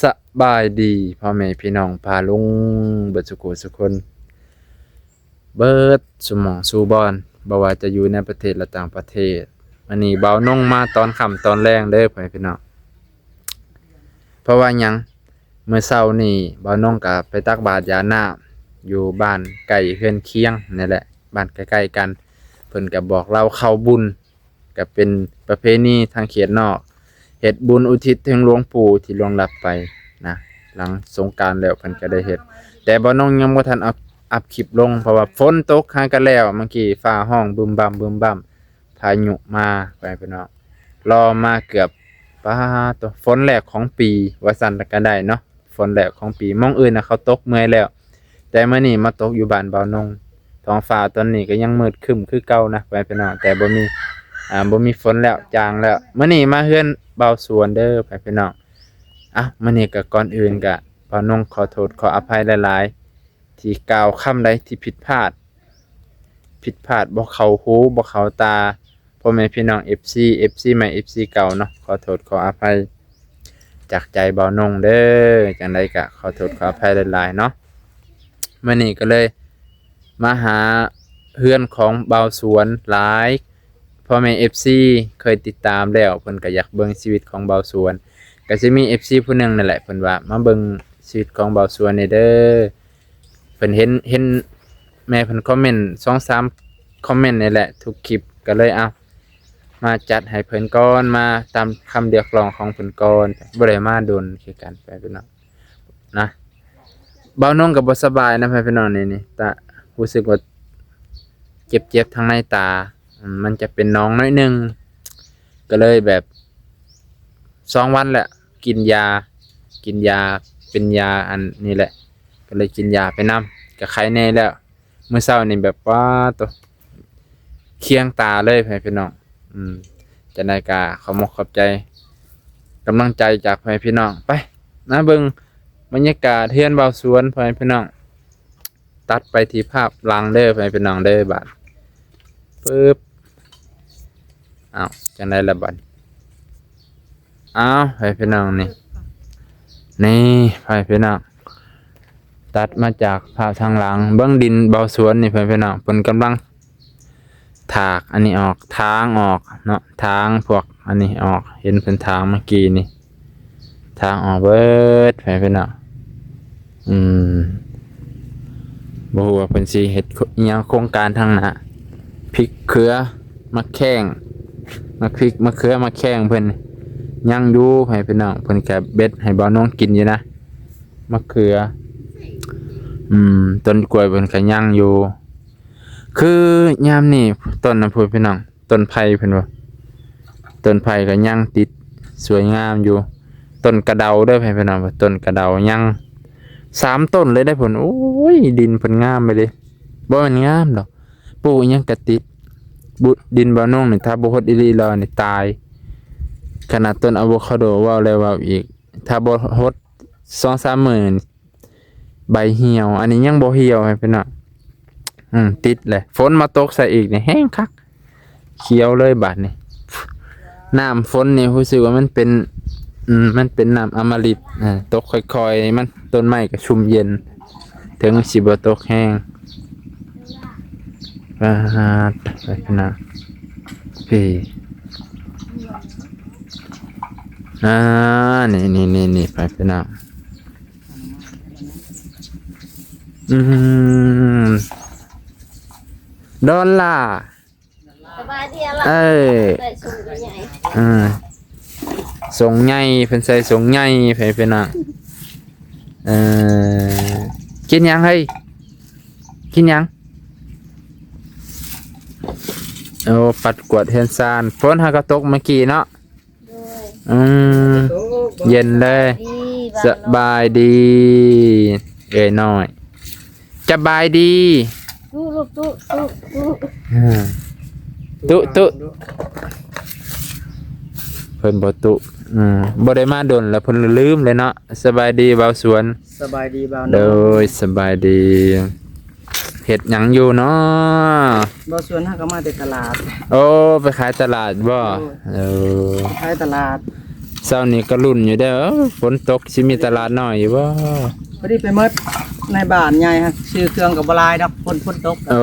ສະບາຍດີພໍ່ແມ່ພີ່ນ້ອງປ້າລຸງເບິດສູ່ຜູ້ສູ່ຄົນ ເບິດສູ່ໝ່ອງສູ່ບ່ອນ ບໍ່ວ່າຈະຢູ່ໃນປະເທດ ແລະ ຕ່າງປະເທດ. ມື້ນີ້ບ່າວນົງມາຕອນຄ່ຳຕອນແລງເດີພໍ່ແມ່ພີ່ນ້ອງ. ເພາະວ່າຫຍັງ? ມື້ເຊົ້ານີ້ບ່າວນົງກໍໄປຕັກບາດຢານ້ຳຢູ່ບ້ານໃກ້ເຮືອນຄຽງນີ້ແຫຼະ ບ້ານໃກ້ໆກັນ. ເພິ່ນກໍບອກເລົ່າເຂົ້າບຸນ ກໍເປັນປະເພນີທາງເຂດນອກ ເຮັດບຸນອຸທິດເຖິງຫຼວງປູ່ທີ່ລ່ວງລັບໄປນະ. ຫຼັງສົງການແລ້ວເພິ່ນກໍໄດ້ເຮັດ ແຕ່ບ່າວນົງຍັງບໍ່ທັນອັບ ອັບຄລິບລົງ ເພາະວ່າຝົນຕົກຫາກໍແລ້ວ. ເມື່ອກີ້ຟ້າຮ້ອງບຶມບຳບຶມບຳ ພາຍຸມາ ພໍ່ແມ່ພີ່ນ້ອງ ລໍມາເກືອບ ປາໂຕ ຝົນແລກຂອງປີວ່າຊັ້ນກໍໄດ້ເນາະ. ຝົນແລກຂອງປີ ໝ່ອງອື່ນນະເຂົາຕົກເມື່ອຍແລ້ວ ແຕ່ມື້ນີ້ມາຕົກຢູ່ບ້ານບ່າວນົງ. ທ້ອງຟ້າຕອນນີ້ກໍຍັງມືດຄຶ້ມຄືເກົ່ານະ ພໍ່ແມ່ພີ່ນ້ອງ ແຕ່ບໍ່ມີ ອ່າ ບໍ່ມີຝົນແລ້ວ ຈາງແລ້ວ. ມື້ນີ້ມາເຮືອນບ່າວສວນເດີ ພໍ່ແມ່ພີ່ນ້ອງ. ເອົ້າ ມື້ນີ້ກໍກ່ອນອື່ນກໍບ່າວນົງຂໍໂທດຂໍອະໄພຫຼາຍໆ ທີ່ກ່າວຄຳໃດທີ່ຜິດພາດ ຜິດພາດ ບໍ່ເຂົ້າຫູ ບໍ່ເຂົ້າຕາ ພໍ່ແມ່ພີ່ນ້ອງ ເອັຟຊີ ເອັຟຊີໃໝ່ ເອັຟຊີເກົ່າເນາະ ຂໍໂທດຂໍອະໄພຈາກໃຈບ່າວນົງເດີ. ຈັ່ງໃດກະຂໍໂທດຂໍອະໄພຫຼາຍໆເນາະ. ມື້ນີ້ກໍເລີຍມາຫາເຮືອນຂອງບ່າວສວນຫຼາຍ ພໍ່ແມ່ເອັຟຊີເຄີຍຕິດຕາມແລ້ວ ເພິ່ນກໍຢາກເບິ່ງຊີວິດຂອງບ່າວສວນ. ກໍຊິມີເອັຟຊີຜູ້ໜຶ່ງນັ້ນແຫຼະ ເພິ່ນວ່າ ມາເບິ່ງຊີວິດຂອງບ່າວສວນແດ່ເດີ. ເພິ່ນເຫັນ ເຫັນແມ່ເພິ່ນຄອມເມັນສອງສາມຄອມເມັນນີ້ແຫຼະ ທຸກຄລິບ ກໍເລີຍ ເອົ້າ ມາຈັດໃຫ້ເພິ່ນກ່ອນ ມາຕາມຄຳຮຽກຮ້ອງຂອງເພິ່ນກ່ອນ. ບໍ່ໄດ້ມາດົນຄືກັນ ພໍ່ແມ່ພີ່ນ້ອງນະ. ບ່າວນົງກໍບໍ່ສະບາຍນະ ພໍ່ແມ່ພີ່ນ້ອງ ນີ້ ນີ້ ຕາ ຮູ້ສຶກວ່າເຈັບໆທາງໃນຕາ ອືມ ມັນຈະເປັນໜອງໜ້ອຍໜຶ່ງ ກໍເລີຍແບບ ສອງວັນແລ້ວ ກິນຢາ ກິນຢາ ເປັນຢາອັນນີ້ແຫຼະ ກໍເລີຍກິນຢາໄປນຳ ກໍໄຄແດ່ແລ້ວ. ມື້ເຊົ້ານີ້ແບບ ປາໂຕ ຄຽງຕາເລີຍ ພໍ່ແມ່ພີ່ນ້ອງ. ອືມ ຈັ່ງໃດກໍຂອບມຸກຂອບໃຈ ກຳລັງໃຈຈາກພໍ່ແມ່ພີ່ນ້ອງ. ໄປ ມາເບິ່ງບັນຍາກາດເຮືອນບ່າວສວນ ພໍ່ແມ່ພີ່ນ້ອງ. ຕັດໄປທີ່ພາບຫຼັງເດີ ພໍ່ແມ່ພີ່ນ້ອງເດີ. ບາດ ປຶບ ອ້າວ ຈັ່ງໃດລະບາດ ອ້າວ ພໍ່ແມ່ພີ່ນ້ອງ ນີ້ ນີ້ ພໍ່ແມ່ພີ່ນ້ອງ ຕັດມາຈາກພາບທາງຫຼັງ. ເບິ່ງດິນບ່າວສວນນີ້ ພໍ່ແມ່ພີ່ນ້ອງ ເພິ່ນກຳລັງ ຖາກອັນນີ້ອອກ ຖາງອອກເນາະ ຖາງພວກອັນນີ້ອອກ ເຫັນເພິ່ນຖາງເມື່ອກີ້ນີ້ ຖາງອອກເບິດ ພໍ່ແມ່ພີ່ນ້ອງ. ອືມ ບໍ່ຮູ້ວ່າເພິ່ນຊິເຮັດອີ່ຫຍັງໂຄງການທາງໜ້າ. ພິກເຂືອ ໝາກແຂ້ງ ໝາກພິກ ໝາກເຂືອ ໝາກແຂ້ງເພິ່ນຍັງຢູ່ ພໍ່ແມ່ພີ່ນ້ອງ. ເພິ່ນກະເບັດໃຫ້ບ່າວນົງກິນຢູ່ນະ ໝາກເຂືອ. ອືມ ຕົ້ນກ້ວຍເພິ່ນກະຍັງຢູ່ ຄືຍາມນີ້ ຕົ້ນນັ້ນພຸ້ນ ພີ່ນ້ອງ ຕົ້ນໄຜ່ເພິ່ນວ່າ ຕົ້ນໄຜ່ກໍຍັງຕິດສວຍງາມຢູ່. ຕົ້ນກະເດົາເດີ ພີ່ນ້ອງ ຕົ້ນກະເດົາຍັງສາມຕົ້ນເລີຍເດ້ພຸ້ນ. ໂອ້ຍ ດິນເພິ່ນງາມອີ່ຫຼີ ບໍ່ແມ່ນງາມດອກ ປູກອີ່ຫຍັງກະຕິດ. ບຸ ດິນບ່າວນົງນີ້ ຖ້າບໍ່ຫົດອີ່ຫຼີແລ້ວນີ້ຕາຍ. ຂະໜາດຕົ້ນອາໂວຄາໂດ ເວົ້າແລ້ວເວົ້າອີກ ຖ້າບໍ່ຫົດສອງສາມມື້ນີ້ ໃບຫ່ຽວ ອັນນີ້ຍັງບໍ່ຫ່ຽວໃຫ້ພີ່ນ້ອງ. ອືມ ຕິດແຫຼະ ຝົນມາຕົກໃສ່ອີກນີ້ແຮງຄັກ ຂຽວເລີຍບາດນີ້. ນ້ຳຝົນນີ້ຮູ້ສຶກວ່າມັນເປັນ ອືມ ມັນເປັນນ້ຳອຳມະລິດ ອາ ຕົກຄ່ອຍໆ ມັນ ຕົ້ນໄມ້ກໍຊຸ່ມເຢັນ ເຖິງຊິບໍ່ຕົກແຮງ. ປາດ ໄປພີ່ນ້ອງ ພີ້ ອາ ນີ້ ນີ້ ນີ້ ນີ້ ໄປພີ່ນ້ອງ. ອືມ ດອນລາ ສະບາຍດີລະ ເອີ ໃສ່ຊຸດໃຫຍ່ ອືມ ຊົງໃຫຍ່ ເພິ່ນໃສ່ຊົງໃຫຍ່ ໄປພີ່ນ້ອງ. ເອີ ກິນຫຍັງເຮີ້ຍ ກິນຫຍັງ? ໂອ້ ປັດກວາດເຮືອນຊານ ຝົນຫາກໍຕົກເມື່ອກີ້ເນາະ. ໂດຍ ອືມ ເຢັນເລີຍ. ສະບາຍດີ ສະບາຍດີເອື້ອຍນ້ອຍ ສະບາຍດີ. ຕຸ ລູກ ຕຸ ຕຸ ຕຸ ອືມ ຕຸ ຕຸ ເພິ່ນບໍ່ຕຸ ອືມ ບໍ່ໄດ້ມາດົນແລ້ວ ເພິ່ນລືມເລີຍເນາະ. ສະບາຍດີບ່າວສວນ. ສະບາຍດີບ່າວນ້ອຍ. ໂດຍ ສະບາຍດີ. ເຮັດຫຍັງຢູ່ເນາະ? ບໍ່ ສວນເຮົາກໍມາແຕ່ຕະຫຼາດ. ໂອ້ ໄປຂາຍຕະຫຼາດບໍ່? ໂດຍ ເອີ ໄປຂາຍຕະຫຼາດ. ເຊົ້ານີ້ກໍລຸ້ນຢູ່ເດີ ຝົນຕົກຊິມີຕະຫຼາດນ້ອຍຢູ່ບໍ່? ພໍດີໄປໝົດໃນບ້ານໃຫຍ່ຫັ້ນ ຊື້ເຄື່ອງກໍບໍ່ຫຼາຍດອກ ຝົນ ຝົນຕົກ ໂອ້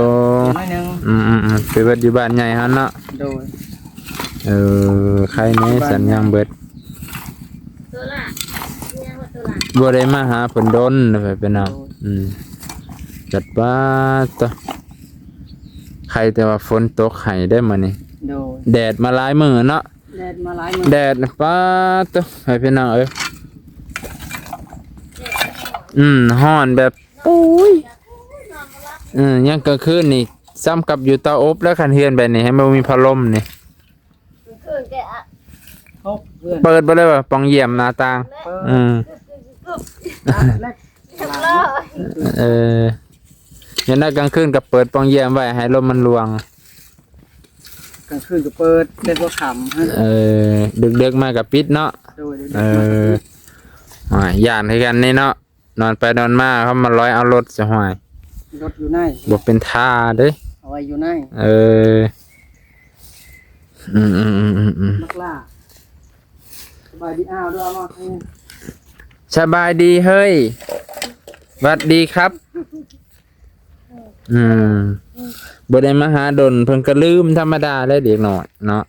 ໜ້ອຍໜຶ່ງ. ອືມໆໆ ໄປເບິດຢູ່ບ້ານໃຫຍ່ຫັ້ນເນາະ. ໂດຍ ເອີ ໃຄແດ່ ສັນຍັງເບິດ ໂຕລະ ຍັງວ່າໂຕລະ ບໍ່ໄດ້ມາຫາເພິ່ນດົນເນາະ ເພິ່ນເນາະ. ໂດຍ ອືມ ຈັດປາດໂຕ ໃຄແຕ່ວ່າຝົນຕົກໃຫ້ເດ້ມື້ນີ້. ໂດຍ ແດດມາຫຼາຍມື້ເນາະ. ແດດມາຫຼາຍມື້ ແດດປາດໂຕ ໃຫ້ພີ່ນ້ອງເອີຍ. ອືມ ຮ້ອນແບບ ໂອ້ຍ ເອີ ຍັງກາງຄືນນີ້ສ່ຳກັບຢູ່ເຕົາອົບແລ້ວ ຄັນເຮືອນແບບນີ້ ໃຫ້ບໍ່ມີພັດລົມນີ້ ເປີດເບິດເລີຍວ່າ ປ່ອງຢ້ຽມໜ້າຕ່າງ. ເປີດ ອືມ ຮຽບຮ້ອຍ ເອີ ຢ່າງໃດກາງຄືນກໍເປີດປ່ອງຢ້ຽມໄວ້ ໃຫ້ລົມມັນລ່ວງ. ກາງຄືນກໍເປີດແຕ່ຫົວຄ່ຳຫັ້ນ ເອີ ດຶກໆມາກໍປິດເນາະ. ໂດຍ ເອີ ຢ້ານຄືກັນນີ້ເນາະ ນອນໄປນອນມາ ເຂົາມາລອຍເອົາລົດຊະ ຫ້ວຍ ລົດຢູ່ໃນ ບໍ່ເປັນທ່າເດ້ ເອົາໄວ້ຢູ່ໃນ. ເອີ ອືມໆໆໆໆ ບັກຫຼ້າ ສະບາຍດີ ອ້າວ ເດີ ເອົາມາ ສະບາຍດີເຮີ້ຍ ຫວັດດີຄັບ. ອືມ ບໍ່ໄດ້ມາຫາດົນ ເພິ່ນກໍລືມທຳມະດາແຫຼະເດັກນ້ອຍເນາະ.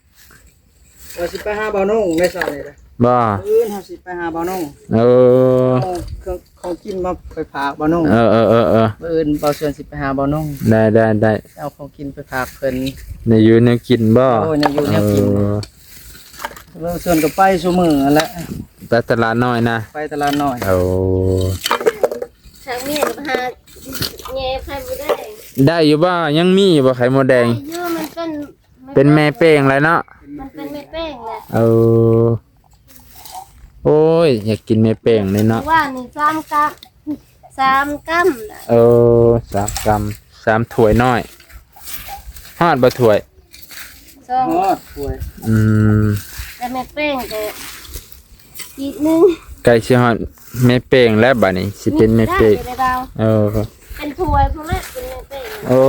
ວ່າຊິໄປຫາບ່າວນົງໄດ້ຊະນີ້ນະ ບໍ່? ມື້ອື່ນເຮົາຊິໄປຫາບ່າວນົງ. ເອີ ເອົາເຄື່ອງຂອງກິນມາໄປຝາກບ່າວນົງ. ເອີໆໆໆ ມື້ອື່ນບ່າວຊວນຊິໄປຫາບ່າວນົງ. ໄດ້ໆໆ ເອົາຂອງກິນໄປຝາກເພິ່ນ. ແນວຢູ່ແນວກິນບໍ່? ໂອ້ຍ ແນວຢູ່ແນວກິນ. ເອີ ບ່າວຊວນກໍໄປຊຸມື້ຫັ້ນແຫຼະ ໄປຕະຫຼາດນ້ອຍນະ? ໄປຕະຫຼາດນ້ອຍ. ໂອ້ ທາງນີ້ຫາແຍ່ໄຂ່ມົດແດງ ໄດ້ຢູ່ບໍ່? ຍັງມີຢູ່ບໍ່ໄຂ່ມົດແດງ? ໄດ້ຢູ່ ມັນເປັນ ເປັນແມ່ເປ້ງແລ້ວເນາະ ມັນເປັນແມ່ເປ້ງແລ້ວ. ເອີ ໂອ້ຍ ຢາກກິນແມ່ເປ້ງເລີຍເນາະ. ວ່ານີ້ສາມກຳ ສາມກຳນະ. ເອີ ສາມກຳ ສາມຖ້ວຍນ້ອຍ ຮອດບໍ່ຖ້ວຍ? ສອງ ຮອດຖ້ວຍ. ອືມ ແຕ່ແມ່ເປ້ງແຕ່ກີບໜຶ່ງ ໃກ້ຊິຮອດແມ່ເປ້ງແລ້ວ ບາດນີ້ຊິເປັນແມ່ເປ້ງ. ເອີ ເປັນຖ້ວຍພຸ້ນແຫຼະ ເປັນແມ່ເປ້ງ. ໂອ້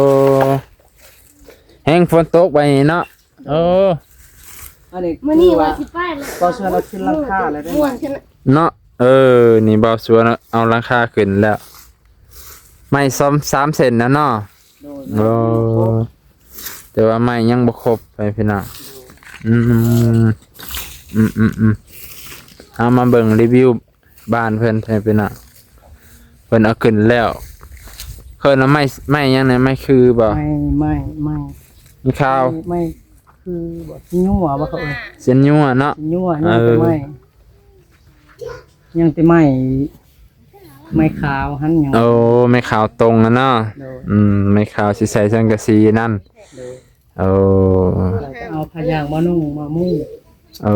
ແຮງຝົນຕົກໄປນີ້ເນາະ. ໂອ້ ອັນນີ້ ມື້ນີ້ວ່າຊິໄປແລ້ວ ກໍຊວນເອົາຂຶ້ນຫຼັງຄາແລ້ວເດ້ ມ່ວນຂຶ້ນເນາະ. ເອີ ນີ້ບ່າວຊວນເອົາຫຼັງຄາຂຶ້ນແລ້ວ ໄມ້ສອງສາມເສັ້ນນະເນາະ. ໂດຍ ໂອ້ ແຕ່ວ່າໄມ້ຍັງບໍ່ຄົບໄປພີ່ນ້ອງ. ໂດຍ ອືມ ອືມໆໆ ເອົາມາເບິ່ງຣີວິວ ບ້ານເພິ່ນ ເພິ່ນເປັນນະ ເພິ່ນເອົາຂຶ້ນແລ້ວ. ເອີ້ນວ່າໄມ້ ໄມ້ຫຍັງນະ? ໄມ້ຄືບໍ່? ໄມ້ ໄມ້ ໄມ້ ໄມ້ຂາວ ໄມ້ ໄມ້ຄືບໍ່? ຊິຍົວບໍ່ເຂົາເອີ້ນ? ຊິຍົວເນາະ ຊິຍົວ ເອີ ຍັງແຕ່ໄມ້ ຍັງແຕ່ໄມ້ ໄມ້ຂາວຫັ້ນຍັງ. ໂອ້ ໄມ້ຂາວຕົງຫັ້ນເນາະ. ໂດຍ ອືມ ໄມ້ຂາວຊິໃສ່ສັງກະສີນັ້ນ. ໂດຍ ໂອ້ ແລ້ວກໍເອົາຜ້າຢາງມານຸ່ງມາມຸງ. ໂອ້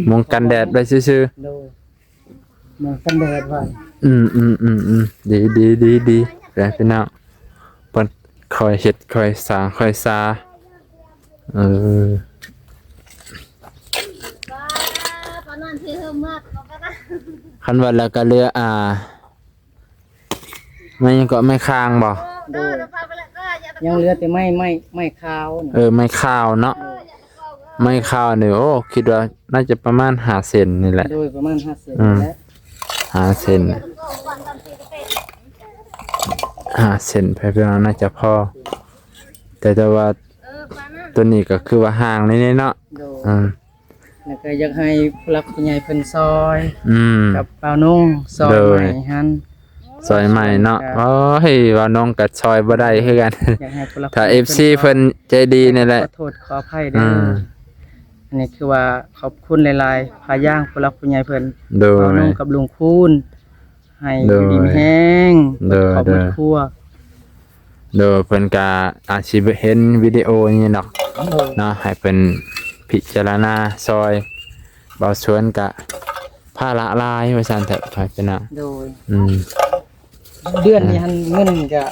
ມຸງກັນແດດໄວ້ຊື່ໆ. ໂດຍ ໝູກັນແດດໄວ້. ອືມໆໆໆ ດີໆໆ ແລ້ວພີ່ນ້ອງ ເພິ່ນຄ່ອຍເຮັດຄ່ອຍສ້າງຄ່ອຍສາ. ເອີ ຄັນວ່າແລ້ວກໍເຫຼືອ ອ່າ ໄມ້ຫຍັງເກາະ ໄມ້ຄາງບໍ່? ໂດຍ ຍັງເຫຼືອແຕ່ໄມ້ ໄມ້ ໄມ້ຂາວນີ້. ເອີ ໄມ້ຂາວເນາະ. ໂດຍ ໄມ້ຂາວນີ້ ໂອ້ ຄິດວ່າໜ້າຈະປະມານຫ້າເຊັນນີ້ແຫຼະ. ໂດຍ ປະມານຫ້າເຊັນ ອືມ ນີ້ແຫຼະ ຫ້າເຊັນ ຫ້າເຊັນ ໄປເພື່ອໜ້າຈະພໍ ແຕ່ ແຕ່ວ່າ ເອີ ໂຕນີ້ກໍຄືວ່າຫ່າງແນ່ໆເນາະ. ໂດຍ ອືມ ແລ້ວກໍຢາກໃຫ້ຜູ້ຫຼັກຜູ້ໃຫຍ່ເພິ່ນຊ່ອຍ ອືມ ກັບບ່າວນົງ ຊ່ອຍ ໂດຍ ໄມ້ຫັ້ນ ຊ່ອຍໄມ້ເນາະ. ໂອ້ຍ ບ່າວນົງກໍຊ່ອຍບໍ່ໄດ້ຄືກັນ ຢາກໃຫ້ຜູ້ຫຼັກ ຖ້າ ເອັຟຊີ ເພິ່ນໃຈດີນີ້ແຫຼະ ຂໍໂທດຂໍອະໄພເດີ. ອືມ ອັນນີ້ຄືວ່າຂອບຄຸນຫຼາຍໆ ພາຍ່າງຜູ້ຫຼັກຜູ້ໃຫຍ່ເພິ່ນ ໂດຍ ບ່າວນົງກັບລຸງຄູນ ໃຫ້ ໂດຍ ຢູ່ດີມີແຮງ ໂດຍ ເບິດຄອບ ໂດຍ ເບິດຄົວ. ໂດຍ ເພິ່ນກະອາດຊິເຫັນວິດີໂອນີ້ດອກ ໂດຍ ເນາະ ໃຫ້ເພິ່ນພິຈາລະນາຊ່ອຍ. ບ່າວສວນກະພາລະຫຼາຍວ່າຊັ້ນເຖາະ ພາຍເປັນນະ. ໂດຍ ອືມ ເດືອນນີ້ຫັ້ນເງິນກະ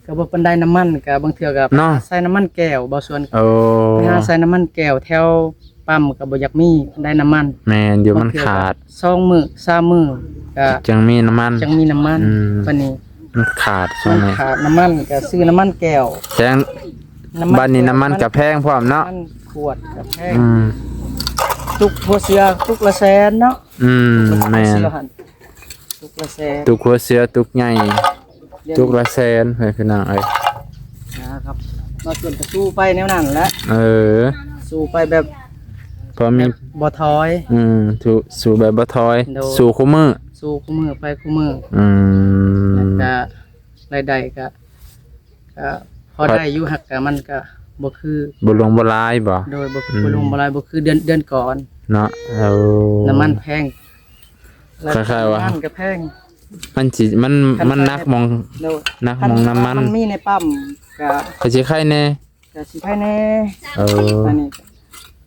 ກະບໍ່ປານໃດ ນ້ຳມັນກະບາງເທື່ອກະ ເນາະ ໃສ່ນ້ຳມັນແກ້ວ ບ່າວສວນ. ໂອ້ ໄປຫາໃສ່ນ້ຳມັນແກ້ວແຖວປ້ຳກະບໍ່ຢາກມີປານໃດ ນ້ຳມັນ. ແມ່ນຢູ່ ມັນຂາດ ສອງມື້ສາມມື້ກະຈັ່ງມີນ້ຳມັນ ຈັ່ງມີນ້ຳມັນ. ອືມ ບັດນີ້ ມັນຂາດ ມັນຂາດນ້ຳມັນ ກະຊື້ນ້ຳມັນແກ້ວ ແພງ ນ້ຳມັນ ບັດນີ້ນ້ຳມັນກະແພງພ້ອມເນາະ ນ້ຳມັນຂວດກະແພງ. ອືມ ຕຸກຫົວເສືອ ຕຸກລະແສນເນາະ. ອືມ ຕຸກລະແສນ ແມ່ນ ຫົວເສືອຫັ້ນ ຕຸກລະແສນ ຕຸກຫົວເສືອ ຕຸກໃຫຍ່ ດຽວນີ້ ຕຸກລະແສນ ເອີ ພີ່ນ້ອງເອີຍ. ນະຄັບ ມາສ່ວນກໍສູ້ໄປແນວນັ້ນແຫຼະ. ເອີ ສູ້ໄປແບບ ພໍມີ ແບບບໍ່ຖອຍ. ອືມ ສູ້ ສູ້ແບບບໍ່ຖອຍ ໂດຍ ສູ້ຄູ່ມື້ ສູ້ຄູ່ມື້ ໄປຄູ່ມື້. ອືມ ແລ້ວກໍລາຍໄດ້ກໍ ກໍພໍໄດ້ຢູ່ ຫາກກໍມັນກໍບໍ່ຄື ບໍ່ຫຼວງບໍ່ຫຼາຍບໍ? ໂດຍ ບໍ່ ອືມ ບໍ່ຫຼວງບໍ່ຫຼາຍ ບໍ່ຄືເດືອນ ເດືອນກ່ອນເນາະ. ເອີ ນ້ຳມັນແພງ ແລ້ວ ຄ້າຍໆວ່າ ນ້ຳມັນກໍແພງ ມັນຊິ ມັນ ຄັນ ມັນໜັກ ໄປເຮັດ ໝ່ອງ ໂດຍ ໜັກ ຄັນ ໝ່ອງນ້ຳມັນ ຄັນມີໃນປ້ຳກໍ ກໍຊິໄຄແດ່ ກໍຊິໄຄແດ່. ເອີ ອັນນີ້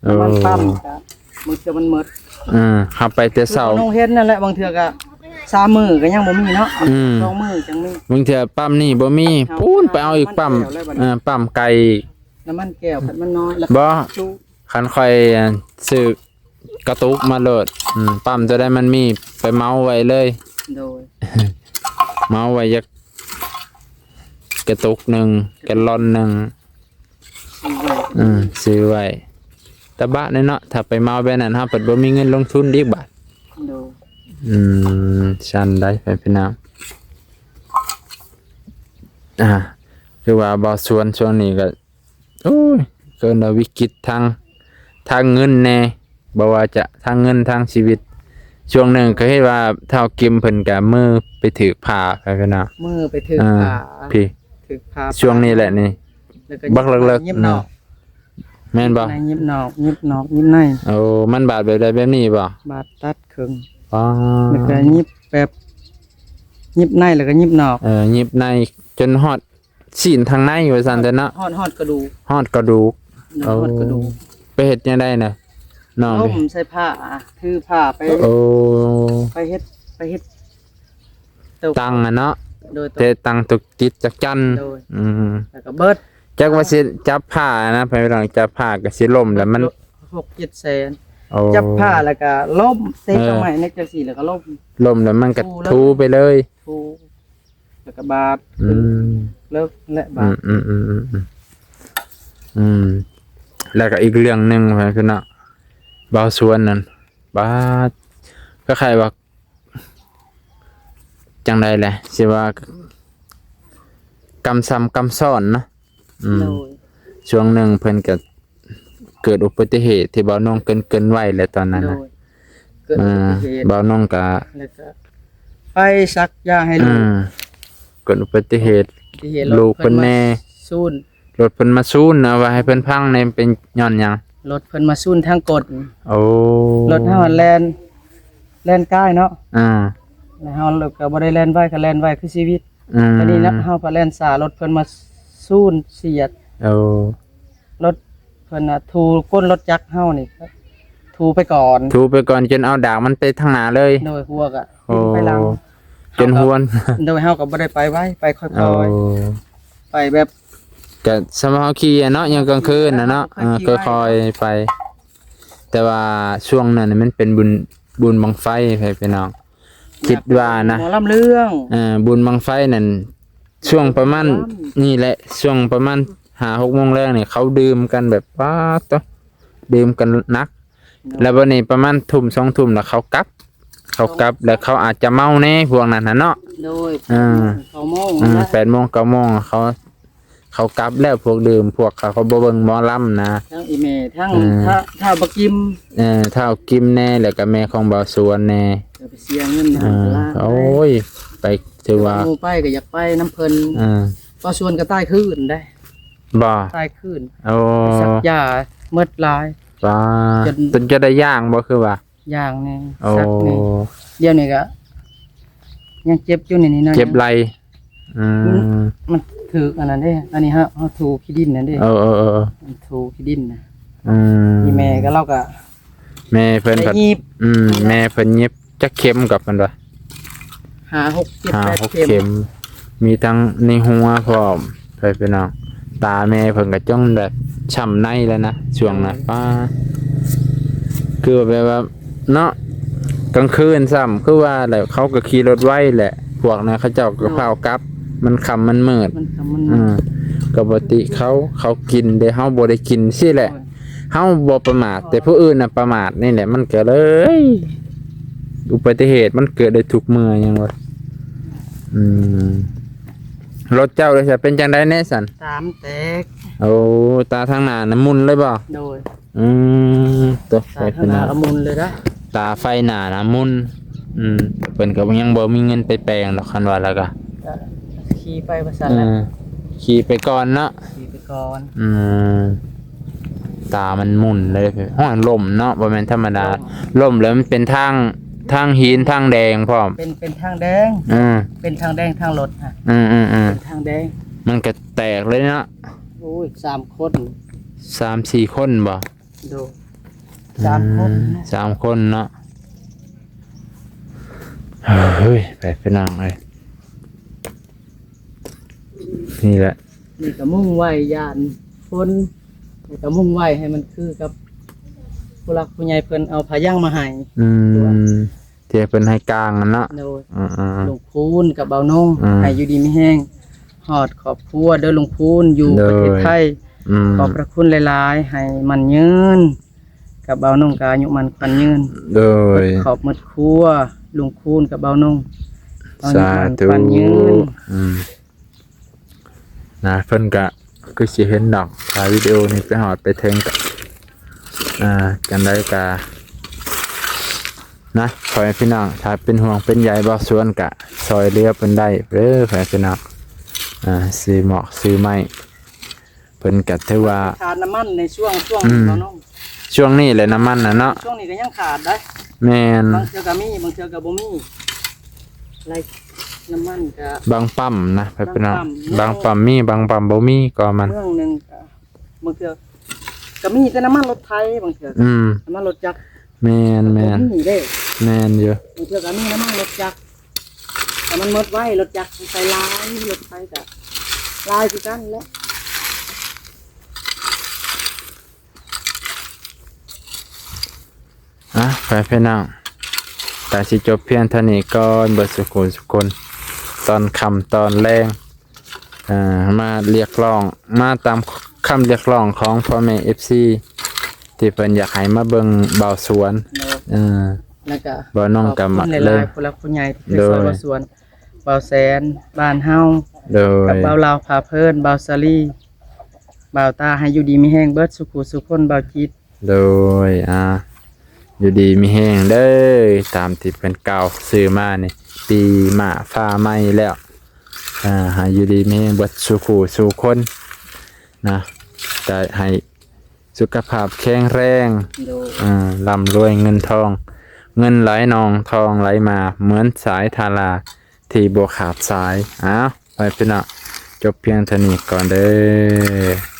ເອີ ນ້ຳມັນປ້ຳກໍບາງເທື່ອມັນໝົດ. ເອີ ເຮົາໄປແຕ່ເຊົ້າ ຄືນ້ອງເຫັນນັ້ນແຫຼະ ບາງເທື່ອກໍສາມມື້ກໍຍັງບໍ່ມີເນາະ. ອືມ ສອງມື້ຈັ່ງມີ. ບາງເທື່ອປ້ຳນີ້ບໍ່ມີ ເຮົາ ພຸ້ນ ໄປເອົາອີກປ້ຳ ນ້ຳມັນແກ້ວແລ້ວບັດນີ້ ເອີ ປ້ຳໄກອີກ. ນ້ຳມັນແກ້ວຄັນມັນນ້ອຍແລ້ວ ບໍ່ ຈຸ ຄັນຂ້ອຍຊື້ກະຕຸກມາໂລດ. ອືມ ປ້ຳຕົວໃດມັນມີ ໄປເໝົາໄວ້ເລີຍ. ໂດຍ ເໝົາໄວ້ຈັກກະຕຸກໜຶ່ງ ກະແກລອນໜຶ່ງ ຊື້ໄວ້ ອືມ ຊື້ໄວ້. ຕະບະແນ່ເນາະ ຖ້າໄປເໝົາແບບນັ້ນ ເຮົາພັດບໍ່ມີເງິນລົງທຶນອີກບາດ. ໂດຍ ອືມ ຊັ້ນໃດ໋ ພີ່ນ້ອງ. ອ່າ ຄືວ່າບ່າວສວນຊ່ວງນີ້ກໍ ໂອ້ຍ ເອີ້ນວ່າວິກິດທາງ ທາງເງິນແດ່ ບໍ່ວ່າຈະທາງເງິນທາງຊີວິດ. ຊ່ວງໜຶ່ງກໍເຫັນວ່າທ້າວກິມເພິ່ນກໍມືໄປຖືກຜ້າ ພີ່ນ້ອງ ມືໄປຖືກ ອ່າ ຜ້າ ພີ້ ຖືກຜ້າ ຊ່ວງນີ້ແຫຼະນີ້ ແລ້ວກໍບັກເລິກໆ ຍິບນອກ ແມ່ນບໍ່? ຍິບໃນ ຍິບນອກ ຍິບນອກ ຍິບໃນ. ໂອ້ ມັນບາດແບບໃດ ແບບນີ້ບໍ່? ບາດຕັດເຄິ່ງ. ອໍ ແລ້ວກໍຍິບແບບ ຍິບໃນ ແລ້ວກໍຍິບນອກ. ເອີ ຍິບໃນຈົນຮອດ ຊີ້ນທາງໃນວ່າຊັ້ນເຖາະເນາະ. ຮອດ ຮອດກະດູກ ຮອດກະດູກ. ໂດຍ ໂອ້ ຮອດກະດູກ. ໄປເຮັດແນວໃດນະນ້ອງ? ລົ້ມໃສ່ຜ້າ ຖືຜ້າໄປ ໂອ້ ໄປເຮັດ ໄປເຮັດໂຕະ ຕັ່ງຫັ້ນເນາະ. ໂດຍ ໂຕະ ເຮັດຕັ່ງຕົວຈິດຈັກຈັ່ນ. ໂດຍ ອືມ ແລ້ວກໍເບິດ ຈັກວ່າຊິຈັບຜ້ານະ ໄປລອງຈັບຜ້າກໍຊິລົ້ມແລ້ວມັນ ຫົກເຈັດແສນ. ໂອ້ ຈັບຜ້າແລ້ວກໍລົ້ມ ເຕະ ເອີ ຕົ້ນໄມ້ໃນຈັ່ງຊີ້ແລ້ວກໍລົ້ມ ລົ້ມແລ້ວມັນກໍ ໂອ້ ຖູໄປເລີຍ ຖູ ແລ້ວກໍບາດ ອືມ ເລີກແຫຼະບາດ. ອືມໆໆໆ ອືມ ແລ້ວກໍອີກເລື່ອງໜຶ່ງ ພີ່ນ້ອງ ບ່າວສວນນັ້ນ ບາດ ຄ້າຍໆວ່າ ຈັ່ງໃດແຫຼະ ຊິວ່າ ກຳຊ້ຳກຳຊ້ອນເນາະ. ອືມ ໂດຍ ຊ່ວງໜຶ່ງເພິ່ນກໍ ເກີດອຸບັດຕິເຫດທີ່ບ່າວນົງເກີນໆໄວ້ແຫຼະຕອນນັ້ນນະ. ໂດຍ ເກີດອຸບັດຕິເຫດ ອ່າ ບ່າວນົງກະ ແລ້ວກະໄປສັກຢາໃຫ້ລູກ. ອືມ ເກີດອຸບັດຕິເຫດ ອຸບັດຕິເຫດ ລູກເພິ່ນແນ່ ລົດເພິ່ນມາຊູນ ລົດເພິ່ນມາຊູນນະ ວ່າໃຫ້ເພິ່ນພັງແນ່ ເປັນຍ້ອນຫຍັງ? ລົດເພິ່ນມາຊູນທາງກົ້ນ. ໂອ້ ລົດເຮົາແລ່ນ ແລ່ນກາຍເນາະ. ອ່າ ແລ້ວເຮົາກໍບໍ່ໄດ້ແລ່ນໄວ ກໍແລ່ນໄວຄືຊີວິດ. ອືມ ຕອນນີ້ນະ ເຮົາກໍແລ່ນຊ້າ ລົດເພິ່ນມາຊູນສຽດ. ໂອ້ ລົດເພິ່ນນະ ຖູກົ້ນລົດຈັກເຮົານີ້ ຖູໄປກ່ອນ ຖູໄປກ່ອນ ຈົນເອົາດາກມັນໄປທາງໜ້າເລີຍ. ໂດຍ ຫົວກະ ໂອ້ ໄປຫຼັງ ຈົນຮວນ. ໂດຍ ເຮົາກໍບໍ່ໄດ້ໄປໄວ ໄປຄ່ອຍໆ. ໂອ້ ໄປແບບ ກະສ່ຳເຮົາຂີ່ເນາະ ຍາມກາງຄືນນະເນາະ. ເອີ ຄ່ອຍໆໄປ ແຕ່ວ່າຊ່ວງນັ້ນມັນເປັນບຸນ ບຸນບັ້ງໄຟ ພີ່ນ້ອງ. ຄິດວ່ານະ ໝໍລຳເລື່ອງ ເອີ ບຸນບັ້ງໄຟນັ້ນ ຊ່ວງປະມານນີ້ແຫຼະ ຊ່ວງປະມານຫ້າຫົກໂມງແລງນີ້ ເຂົາດື່ມກັນແບບ ປາດໂທ້ ດື່ມກັນໜັກ. ແລ້ວບັດນີ້ປະມານທຸ່ມສອງທຸ່ມ ແລ້ວເຂົາກັບ ເຂົາກັບ ແລ້ວເຂົາອາດຈະເມົາແດ່ ພວກນັ້ນຫັ້ນເນາະ. ໂດຍ ເອີ ແປດໂມງ ເກົ້າໂມງ ເອີ ແລ້ວ ແປດໂມງ ເກົ້າໂມງ ເຂົາ ເຂົາກັບແລ້ວ ພວກດື່ມ ພວກເຂົາ ເຂົາບໍ່ເບິ່ງໝໍລຳນະ. ທັງອີ່ແມ່ ທັງ ເອີ ທ້າ ທ້າວບັກກິມ ເອີ ທ້າວກິມແດ່ ແລ້ວກໍແມ່ຂອງບ່າວສວນແດ່ ກໍໄປເສຍເງິນນຳ ເອີ ຕະຫຼາດ. ໂອ້ຍ ໄປ ຖືວ່າ ແຕ່ວ່າໝູ່ໄປກໍຢາກໄປນຳເພິ່ນ. ເອີ ບ່າວສວນກໍຕາຍຄືນໄດ໋. ບໍ່ ຕາຍຄືນ. ໂອ້ ໄປສັກຢາໝົດຫຼາຍ ປາ ຈົນ ຈົນຈະໄດ້ຍ່າງບໍ່ ຄືວ່າ ຢ່າງໜຶ່ງ ໂອ້ ສັກນີ້ ດຽວນີ້ກໍຍັງເຈັບຢູ່ນີ້ໜ້ອຍ ເຈັບໄຫຼ່. ອືມ ມັນຖືກອັນນັ້ນເດ້ ອັນນີ້ເຮົາ ເຮົາຖູຂີ້ດິນນັ້ນເດ້. ເອີໆໆ ມັນຖູຂີ້ດິນນະ. ອືມ ອີ່ແມ່ກໍ ລາວກໍ ແມ່ເພິ່ນ ໄດ້ຫຍິບ ອືມ ແມ່ເພິ່ນຫຍິບຈັກເຂັມກັບມັນວະ? ຫ້າ ຫົກ ເຈັດ ແປດ ເຂັມ ມີທັງໃນຫົວພ້ອມ ໄປພີ່ນ້ອງ ຕາແມ່ເພິ່ນກໍຈົນແບບຊ້ຳໃນແລ້ວນະ ຊ່ວງນັ້ນ. ປ້າ ຄືວ່າແບບວ່າເນາະ ກາງຄືນຊ້ຳ ຄືວ່າແຫຼະ ເຂົາກໍຂີ່ລົດໄວແຫຼະ ພວກນັ້ນເຂົາເຈົ້າກໍພາກັບ ມັນຄ່ຳມັນມືດ ມັນຄ່ຳມັນມືດ ອືມ ກໍບໍ່ຕິເຂົາ ເຂົາກິນແຕ່ເຮົາບໍ່ໄດ້ກິນຊີ້ແຫຼະ. ເຮົາບໍ່ປະໝາດ ແຕ່ຜູ້ອື່ນນະປະໝາດ ນີ້ແຫຼະ ມັນກໍເລີຍ ອຸບັດຕິເຫດມັນເກີດໄດ້ທຸກເມື່ອຫຍັງວະ. ອືມ ລົດເຈົ້າເດຊະ ເປັນຈັ່ງໃດແດ່ຊັ້ນ? ຕາມັນແຕກ. ໂອ້ ຕາທາງໜ້ານະໝຸ່ນເລີຍບໍ່? ໂດຍ. ອືມ ໂຕ ຕາທາງໜ້າກໍໝຸ່ນເລີຍນະ ຕາໄຟໜ້ານະໝຸ່ນ. ອືມ ເພິ່ນກໍຍັງບໍ່ມີເງິນໄປແປງດອກ ຄັນວ່າແລ້ວກໍ ກໍຂີ່ໄປວ່າຊັ້ນແຫຼະ. ເອີ ຂີ່ໄປກ່ອນເນາະ ຂີ່ໄປກ່ອນ. ອືມ ຕາມັນໝຸ່ນເລີຍ. ໂອ້ຍ ລົ້ມເນາະ ບໍ່ແມ່ນທຳມະດາ ລົ້ມ ລົ້ມແລ້ວມັນເປັນທາງ ທາງຫີນທາງແດງພ້ອມ. ເປັນ ເປັນທາງແດງ. ເອີ ເປັນທາງແດງທາງລົດຫັ້ນ. ອືມໆໆ ເປັນທາງແດງ ມັນກໍແຕກເລີຍເນາະ. ໂອ້ຍ ສາມຄົນ ສາມສີ່ຄົນບໍ່? ໂດຍ ສາມຄົນ ອືມ ເນາະ ສາມຄົນເນາະ. ເຮີ້ຍ ໄປພີ່ນ້ອງເອີຍ ນີ້ແຫຼະ ນີ້ກໍມຸ່ງໄວ້ຢ້ານຝົນ ແລ້ວກໍມຸ່ງໄວ້ໃຫ້ມັນຄືກັບຜູ້ຫຼັກຜູ້ໃຫຍ່ເພິ່ນເອົາຜ້າຍັງມາໃຫ້. ອືມ ທີ່ເພິ່ນໃຫ້ກາງຫັ້ນເນາະ. ໂດຍ ອືມໆ ລຸງຄູນກັບເບົານົງ ອືມ ໃຫ້ຢູ່ດີມີແຮງ ຮອດຄອບຄົວເດີລຸງຄູນ ຢູ່ປະເທດໄທ. ໂດຍ ອືມ ຂອບພະຄຸນຫຼາຍໆ ໃຫ້ໝັ້ນຍືນ ກັບເບົານົງກໍອາຍຸໝັ້ນຂວັນຍືນ. ໂດຍ ໝົດຄອບໝົດຄົວ ລຸງຄູນກັບເບົານົງ ອາຍຸໝັ້ນຂວັນຍືນ. ສາທຸ. ອືມ ນະ ເພິ່ນກະຄືຊິເຫັນດອກ ຖ້າວິດີໂອນີ້ໄປຮອດໄປເຖິງກະ ອ່າ ຈັ່ງໃດກະ ນະ ພໍ່ແມ່ພີ່ນ້ອງ ຖ້າເປັນຫ່ວງເປັນໃຍບ່າວສວນກະຊ່ອຍເຫຼືອເພິ່ນໄດ້ເດີ ພໍ່ແມ່ພີ່ນ້ອງ. ອ່າ ຊື້ໝອກຊື້ໄມ້ ເພິ່ນກໍຖືວ່າຂາດນ້ຳມັນໃນຊ່ວງ ຊ່ວງ ອືມ ເນາະ ຊ່ວງນີ້ແຫຼະນ້ຳມັນນະເນາະ ຊ່ວງນີ້ກໍຍັງຂາດໄດ໋. ແມ່ນ ບາງເທື່ອກໍມີ ບາງເທື່ອກໍບໍ່ມີ ໄລ ນ້ຳມັນກໍບາງປ້ຳນະ ບາງປ້ຳ ພີ່ນ້ອງ ບາງປ້ຳມີ ບາງປ້ຳບໍ່ມີກໍມັນ ເມືອງໜຶ່ງກໍບາງເທື່ອກໍມີແຕ່ນ້ຳມັນລົດໄຖ ບາງເທື່ອ ອືມ ນ້ຳມັນລົດຈັກ. ແມ່ນໆ ກໍບໍ່ມີເດ້ ແມ່ນຢູ່ ບາງເທື່ອກໍມີນ້ຳມັນລົດຈັກ ແຕ່ມັນໝົດໄວ ລົດຈັກໃສ່ຫຼາຍ ລົດໄຖກໍຫຼາຍຄືກັນແຫຼະ. ອ່ະ ໄປພີ່ນ້ອງ ກໍຊິຈົບພຽງເທົ່ານີ້ກ່ອນ ເບິດສູ່ຄູ່ສູ່ຄົນ ຕອນຄ່ຳຕອນແລງ ເອີ ມາຮຽກຮ້ອງ ມາຕາມຄຳຮຽກຮ້ອງຂອງພໍ່ແມ່ເອັຟຊີ ທີ່ເພິ່ນຢາກໃຫ້ມາເບິ່ງບ່າວສວນ. ໂດຍ ເອີ ແລ້ວກໍບ່າວນ້ອງກໍມັກເລີຍ ຂອບຄຸນຫຼາຍໆ ຜູ້ຫຼັກຜູ້ໃຫຍ່ທີ່ຊ່ອຍ ໂດຍ ບ່າວສວນ ບ່າວແສນ ບ້ານເຮົາ ໂດຍ ກັບບ່າວລາວພາເພີນ ບ່າວສາລີ ບ່າວຕາ ໃຫ້ຢູ່ດີມີແຮງເບິດສູ່ຄູ່ສູ່ຄົນ ບ່າວຈິດ. ໂດຍ ອ່າ ຢູ່ດີມີແຮງເດີ ຕາມທີ່ເພິ່ນກ່າວຊື່ມານີ້ ປີມ້າຟ້າໃໝ່ແລ້ວ ອ່າ ໃຫ້ຢູ່ດີມີແຮງເບິດສູ່ຄູ່ສູ່ຄົນນະ ກໍໃຫ້ສຸຂະພາບແຂງແຮງ ໂດຍ ອ່າ ລ່ຳລວຍເງິນທອງ ເງິນໄຫຼນອງທອງໄຫຼມາ ເໝືອນສາຍທາລາທີ່ບໍ່ຂາດສາຍ. ອ້າວ ໄປພີ່ນ້ອງ ຈົບພຽງເທົ່ານີ້ກ່ອນເດີ.